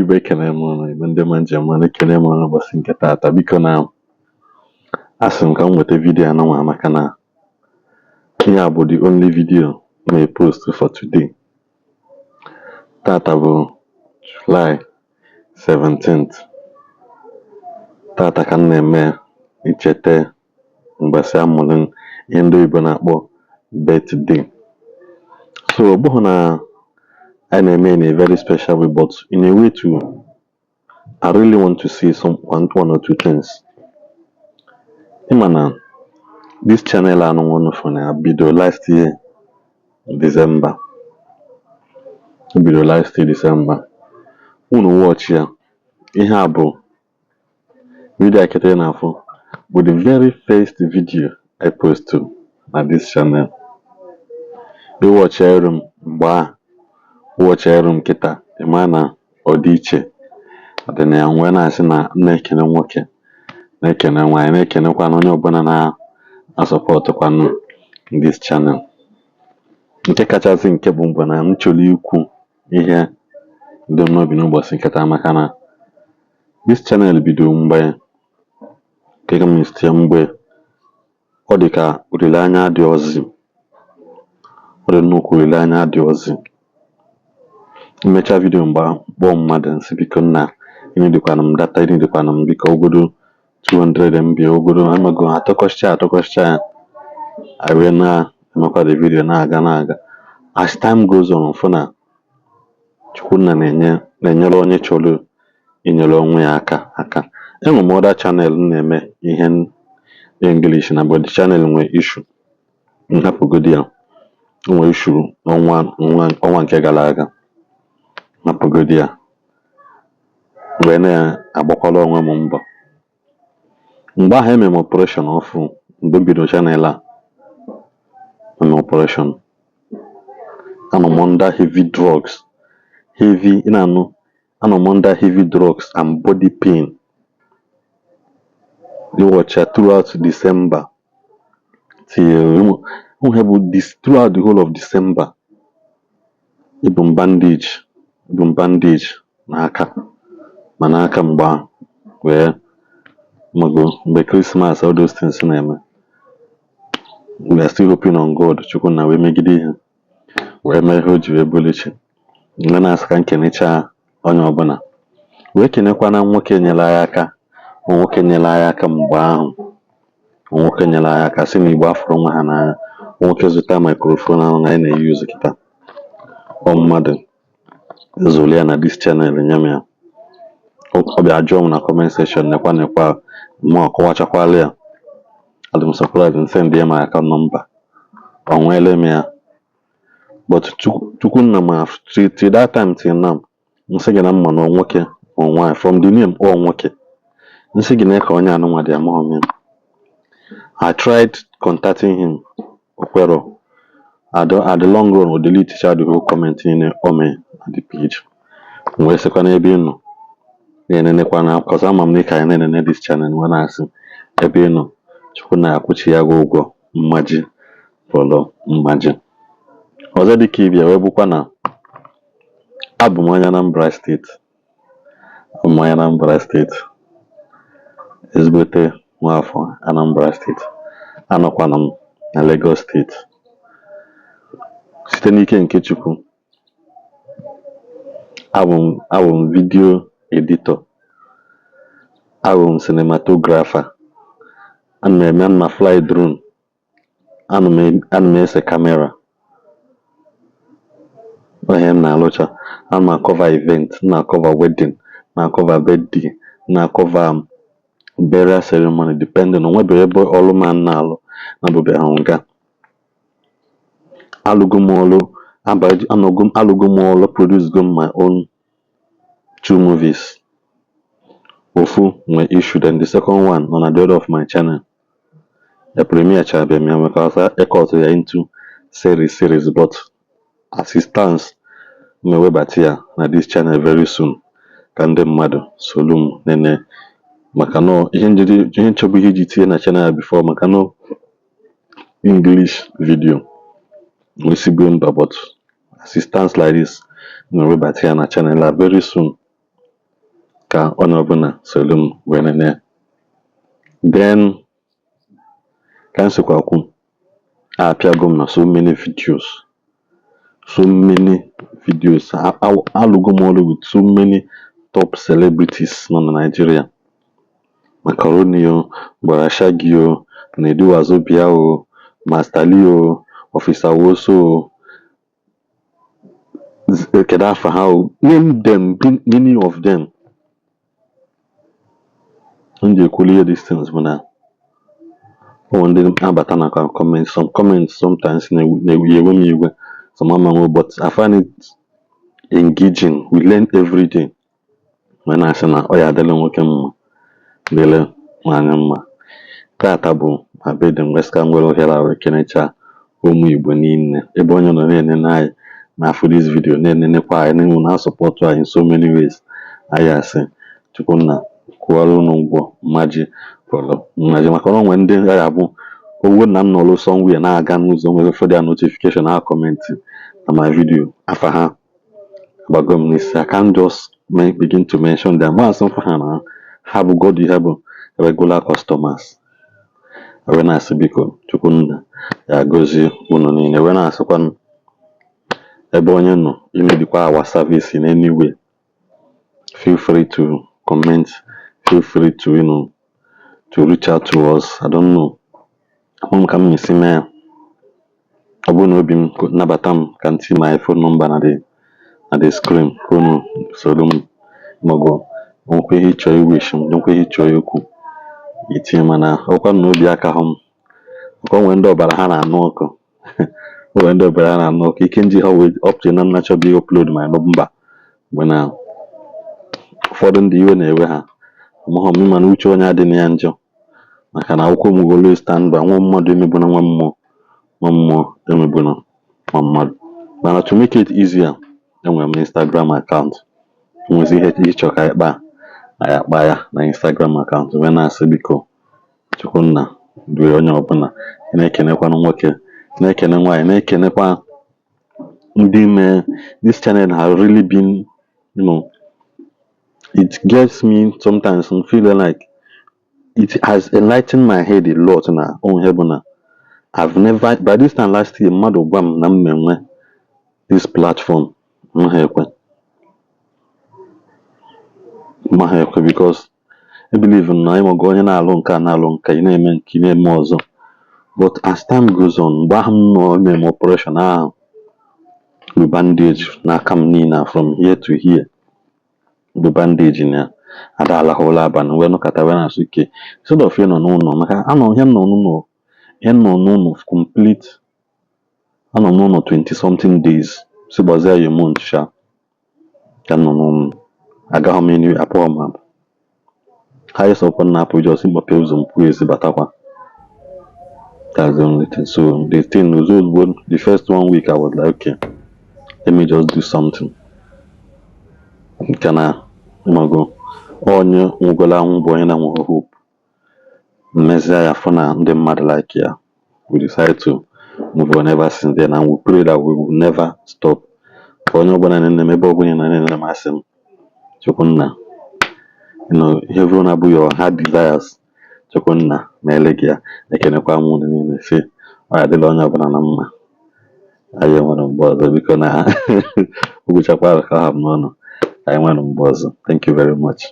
Igbo, ekene m ụnụ. Igbo ndị ọma njem ọnụ, ekene m ụnụ ụbọchị nke taata. Biko, na asị m ka m nweta video anụnwa maka na ihe a bụ the only video m na-post for today. Tata bụ July 17th. Tata ka m na-eme ncheta mgbasị amụrụ, ihe ndị oyibo na-akpọ birthday. So ọ bụghị na anyị na-eme in a very special way, but in a way to I really want to see some one or two things. Ịma na this channel anụnwa unu fụ na bido last year December, o bido last year December. Unu watch ya, ihe a bụ video a kịta ị na-afụ bụ the very first video I post na this channel. Ị watch iru m mgbe ahụ, watch iru m kịta, ị maa na ọ dị iche dị na ya. Wee na-asị na m na-ekene nwoke, na-ekene nwaanyị, na-ekenekwanụ onye ọbụla na-asupportkwanụ this channel. Nke kachasị nke bụ mbụ na m chọrọ ikwu ihe dị m n'obi n'ụbọchị nke taa, maka na this channel bido mgbe mgbe ọ dị ka olileanya adịghịzị, ọ dị nnukwu olileanya adịghịzị. Mmecha video mgbe ahụ, kpọọ mmadụ nsị, "Biko nna, ịnidikwana m data, ịnidikwana m, biko, ogodo 200 MB, ogodo amago." Atọkọcha atọkọcha ya, anyị wee na-emekwa the video na-aga na-aga. As time goes on, fụ na Chukwunna na-enye na-enyere onye chọrọ inyere onwe ya aka aka. Enwere m other channel m na-eme ihe English na, but the channel nwee issue, m hapụgodi ya. O nwee issue n'ọnwa ọnwa nke gara aga, m hapụgodi ya wee na-agbakwara onwe m mbọ. Mgbe ahụ emere m operation ọfụ. Mgbe m bidoro channel a, eme operation, anọ m under heavy drugs, heavy, ị na-anụ, anọ m under heavy drugs and body pain. Ịwọcha throughout December till ihe bụ this, throughout the whole of December, ebu m bandage, ebu m bandage n'aka, ma n'aka mgbe ahụ wee mago mgbe Christmas, all those things na-eme. We are still hoping on God. Chukwunna wee megide ihe wee mee ihe o ji wee bụrụ chi. Mgbe na-asị ka m kenechaa onye ọbụla, wee kenekwana nwoke nyere anyị aka, bụ nwoke nyere anyị aka mgbe ahụ, bụ nwoke nyere anyị aka sị na Igbo afụrụ nwa ha n'anya, bụ nwoke zụta microphone ahụ anyị na-eyuzu kịta. Ọ mmadụ zụrụ ya na this channel, nye m ya. Ọ bịa jụọ m na comment section, nekwa nekwa, mụ akọwachakwala ya. Adị m surprise, m send ya my account number, ọ nweele m ya. But Chukwunna ma till that time, till now, nsị gị na mma na ọ nwoke ma ọ nwaanyị, from the name, ọ nwoke. Nsị gị na ka onye anụnwa dị, amaghị m ya. I tried contacting him, o kwerọ. At the long run, o delete cha the whole comment niile o mee na the page. M wee sịkwa n'ebe ị nọ na-enenekwa na, cause ama m na ị ka ya na-enene this channel, wee na-asị ebe ị nọ, Chukwu na-akwụchi ya gị ụgwọ mmaji fọrọ mmaji. Ọzọ dịka ibia wee bụkwa na abụ m onye Anambra Steeti, abụ m onye Anambra Steeti, ezigbote nwaafọ Anambra Steeti. Anọkwana m na Lagos Steeti. Site n'ike nke Chukwu, abụ m video editor, abụ m cinematographer, ana m eme, ana m fly drone, ana m ese camera. Ọ ihe m na-alụcha. Ana m acover event, m na-acover wedding, na-acover birthday, na-acover burial ceremony, depending. O nwebeghị ebe ọrụ m a na-alụ na-abụbeghị nga. Alụgo m ọrụ, anọgo m, alụgo m ọrụ, produce go m my own two movies. Ofu nwe issue, then the second one nọ na the other of my channel. E premiere chabeghị m ya maka e cut ya into series series, but as it stands, m ewebata ya na this channel very soon ka ndị mmadụ solu m nene, maka nọ ihe njiri ihe nchọbụ ihe iji tinye na channel before, maka nọ English video wesigbo mba. But as it stands like this, m ewebata ya na channel a very soon. Ka onye ọbụla soro m wee nene. Then ka m sikwa kwu, apịago m na so many videos, so many videos. Alụgo m ọrụ with so many top celebrities nọ na Nigeria: Macaroni o, Bọra Shaggy o, Nedu Wazobia o, Master Lee o, Officer Woso o, kedu afa ha o, name them, many of them. M ji ekwuli ihe these things bụ na o nwere ndị na-abata na comment, some comments sometimes na-ewe ewe m iwe, some ama nwe, but I find it engaging. We learn every day. Wee na-asị na ọ ya adịla nwoke mma, dịrị nwaanyị mma. Tata bụ ma birthday m, wee sị ka m nwere ohere a wee kenechaa ụmụ Igbo niile, ebe onye nọ na-enene anyị na-afụ this video, na-enenekwa anyị na na-support anyị in so many ways. Anyị asị Chukwunna kwụọrọ unu ụgwọ mmaji kwụrụ mmaji, maka na o nwere ndị ya bụ owuwe na m nọrọ somewhere na-aga n'ụzọ, nwere ụfọdụ ya notification ha comment na my video, afa ha gbago m n'isi. I can't just begin to mention them. Maasị mfa ha na ha bụ God, ihe bụ regular customers. Wee na-asị biko, Chukwunna ya gọzie unu niile. Wee na-asịkwa ebe onye nọ imedikwa our service in any way, feel free to comment, feel free to to reach out to us. I don't know, ama m ka m esi mee ya. Ọ bụrụ na obi m nabata m, ka m tinye my phone number na the screen ka unu soro m, maọbụ nwekwa ihe ịchọ iwish m, nwekwa ihe ịchọ ikwu, itinye. Mana ọkwa na obi aka hụ m, maka o nwere ndị ọbara ha na-anụ ọkụ, o nwere ndị ọbara ha na-anụ ọkụ ike nji ha wee up to na m na-achọbụ upload my number mgbe na ụfọdụ ndị iwe na-ewe ha. Amaghọ m, ịma na uche onye adịghị ya njọ, maka na akwụkwọ m go always stand by. Nwa mmadụ emegbuna nwa mmụọ, nwa mmụọ emegbuna nwa mmadụ. Mana to make it easier, enwere m Instagram account. Nwezi ihe ịchọ ka anyị kpaa, anyị akpa ya na Instagram account. Wee na-asị biko, Chukwunna due onye ọbụla. Na-ekenekwanụ nwoke, na-ekene nwaanyị, na-ekenekwa ndị mee this channel has really been it gets me sometimes, I'm feeling like it has enlightened my head a lot. Na o ihe bụ na I've never, by this time last year, mmadụ gwa m na m enwe this platform, m ha ekwe, m ha ekwe, because I believe na ịmago onye na-alụ nke a, na-alụ nke ị na-eme, nke ị na-eme ọzọ. But as time goes on, mgbe ahụ m nọ eme m operation ahụ bụ bandage n'aka m niile a, from here to here bụ bandage, na ada alahụ ụra abalị, wee nọkọta wee na-asụ ike instead of ịnọ n'ụlọ, maka anọ ihe m nọ n'ụlọ, ihe m nọ n'ụlọ complete, anọ m n'ụlọ 20 something days, si gbazie ya a month sha ka m nọ n'ụlọ. Agaghị m anywhere, apụghị m apụ. Ha ịsọkwa m na-apụ, just mkpọpe ụzọ m pụọ ezi batakwa. That's the only thing. So the thing was, ozugbo the first one week, I was like, "Okay, let me just do something," nke na ịmago onye nwụgolo anwụ bụ onye na-enweghị hope. Mmezie ya, fụ na ndị mmadụ like ya, we decide to move on. Ever since then, and we pray that we will never stop. Ka onye ọbụla na-ene m, ebe ọbụla ị na-ene m, asị m Chukwunna, ihe bụrụ na bụ your heart desires, Chukwunna meele gị ya. Ekenekwa m unu niile, si ọ ya adịla onye ọbụla na mma. Anyị enwere mgbe ọzọ. Biko, na o gwụchakwara ka ha m n'ọnụ. Anyị nwere mgbe ọzọ. Thank you very much.